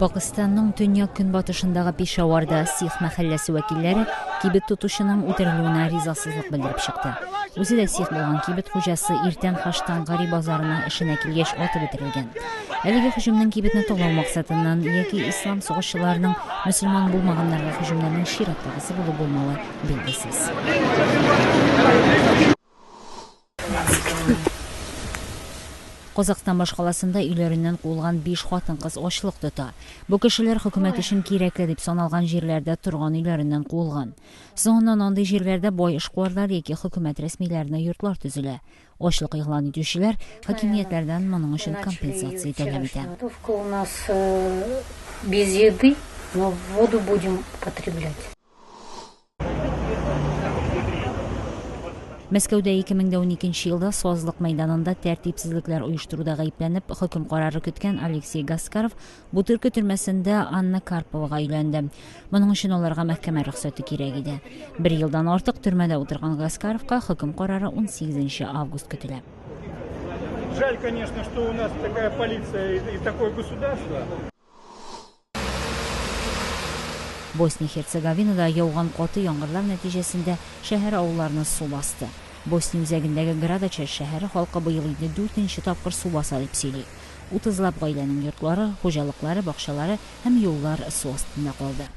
Пакыстанның төньяк-көнбатышындагы Пешаварда Сих мәхәлләсе вәкилләре кибет тотучының үтерелүенә ризасызлык белдереп чыкты. Үзе дә сих булган кибет хуҗасы иртән Хаштангари базарына эшенә килгәч атып үтерелгән. Әлеге һөҗүмнең кибетне талау максатыннан яки ислам сугышчыларының мөселман булмаганнарга һөҗүмнәрнең чираттагысы булу-булмавы билгесез. Казахстан башкаласында өйләреннән куылган биш хатын-кыз ачлык тота. Бу кешеләр хөкүмәт өчен кирәкле дип саналган җирләрдә торган өйләреннән куылган. Соңыннан андый җирләрдә бай эшкуарлар яки хөкүмәт рәсмиләренә йортлар төзелә. Ачлык игълан итүчеләр хакимиятләрдән моның өчен компенсация таләп итә. У нас без еды, но воду будем употреблять. Мәскәүдә 2012 елда Сазлык мәйданында тәртипсезлекләр оештыруда гаепләнеп, хөкем карары көткән Алексей Гаскаров Бутырка төрмәсендә Анна Карповага өйләнде. Моның өчен аларга мәхкәмә рөхсәте кирәк иде. Бер елдан артык төрмәдә утырган Гаскаровка хөкем карары 18 август көтелә. Жаль, конечно, что у нас такая полиция и такое государство. Босния-Херцеговинада яуган каты яңгырлар нәтиҗәсендә шәһәр авылларны су басты. Босния үзәгендәге Градача шәһәре халкы быел инде дүртенче тапкыр су баса дип сөйли. Утызлап гаиләнең йортлары, хуҗалыклары, бакчалары һәм юллар су астында калды.